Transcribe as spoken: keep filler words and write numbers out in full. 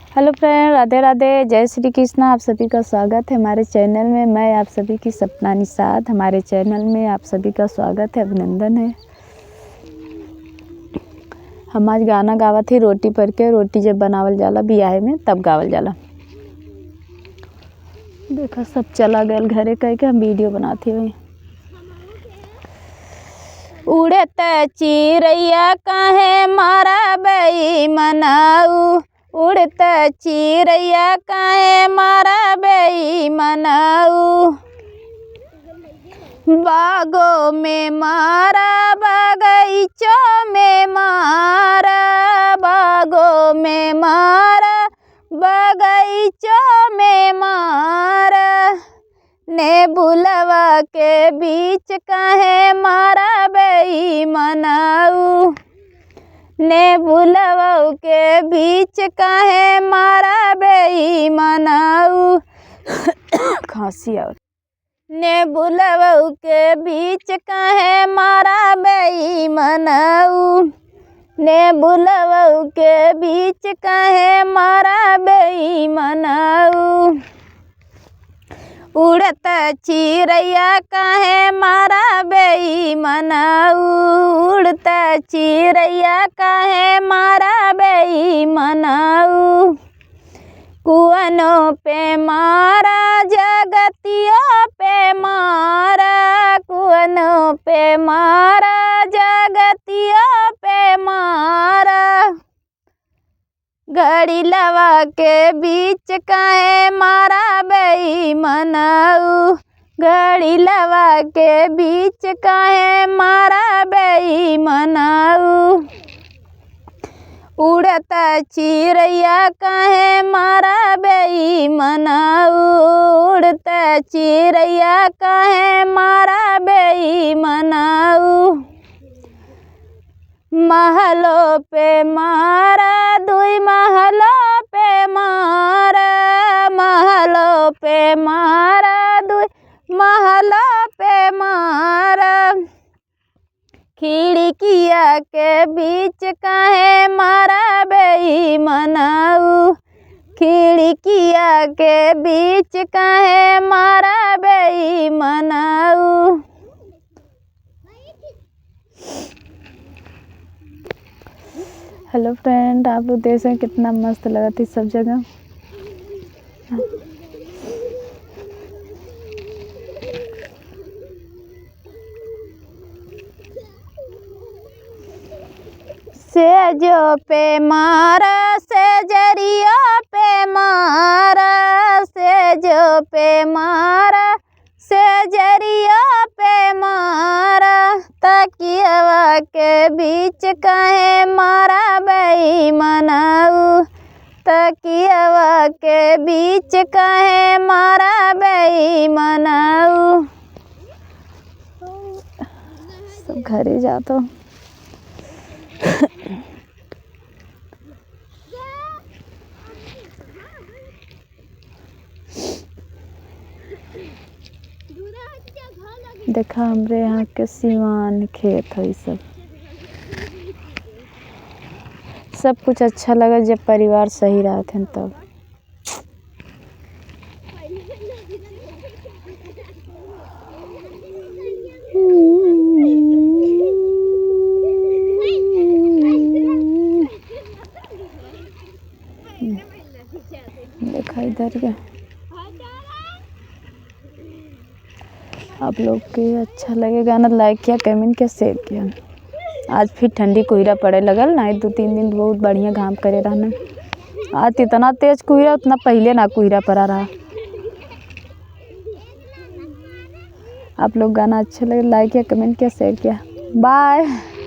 Hello friend, राधे राधे, जय श्री कृष्णा। आप सभी का स्वागत है हमारे channel में। मैं आप सभी की सपना निषाद। हमारे channel में आप सभी का स्वागत है, अभिनंदन है। हम आज गाना गावत ही रोटी पर के। रोटी जब बनावल जाला बियाहे में, तब गावल जाला। देखा, सब चला गयल घरे, कह के हम video बनात ही। उड़त चिरैया काहे मारा बेईमनऊ, उड़त चिरैया काहे मारा बेईमनऊ। बागो में मारा, बगैचो में मारा, बागो में मारा, बगैचो में मारा। नेबुलवा के बीच काहे मारा बेईमनऊ, नेबुलवा के बीच काहे मारा बेईमनऊ। खांसी आवत। नेबुलवा के बीच काहे मारा बेईमनऊ, नेबुलवा के बीच काहे मारा बेईमनऊ। उड़त चिरैया काहे मारा बेईमनऊ, उड़त चिरैया काहे मारा बेईमनऊ। कुअनो पे मारा, जगतियो पे मारा, कुअनो पे मारा, जगतियो पे मारा। घड़िलवा के बीच काहे मारा बेईमनऊ, घड़िलवा के बीच काहे मारा बेईमनऊ। उड़त चिरैया काहे मारा बेईमनऊ, उड़त चिरैया काहे मारा बेईमनऊ। महलो पे मारा, दुई महलो पे मारा, महलो पे मारा, दुई महलो पे मारा। खिड़किया के बीच काहे मारा बेईमनऊ, खिड़किया के बीच काहे मारा बेईमनऊ। Hello friend, आप लोग देख सकें कितना मस्त लगत ही सब जगह। सेजो पे मारा, सेजरियो पे मारा, सेजो पे मारा, सेजरियो पे मारा। तकियवा के बीच काहे मारा बेईमनऊ, तकियवा के बीच काहे मारा बेईमनऊ। सब घरे जातो। देखा, हमरे यहाँ के सिवान खेत है सब। सब कुछ अच्छा लगा जब परिवार सही रहत हैं तब। देखा इधर के। आप लोग के अच्छा लगे गाना, like किया, comment किया, share किया। आज फिर ठंडी कुहिरा पड़े लगल ना, दो तीन दिन बहुत बढ़िया घाम करे रहना। आज इतना तेज कुहिरा, उतना पहिले ना कुहिरा पड़ा रहा। आप लोग गाना अच्छा लगे, like किया, comment किया, share किया। Bye।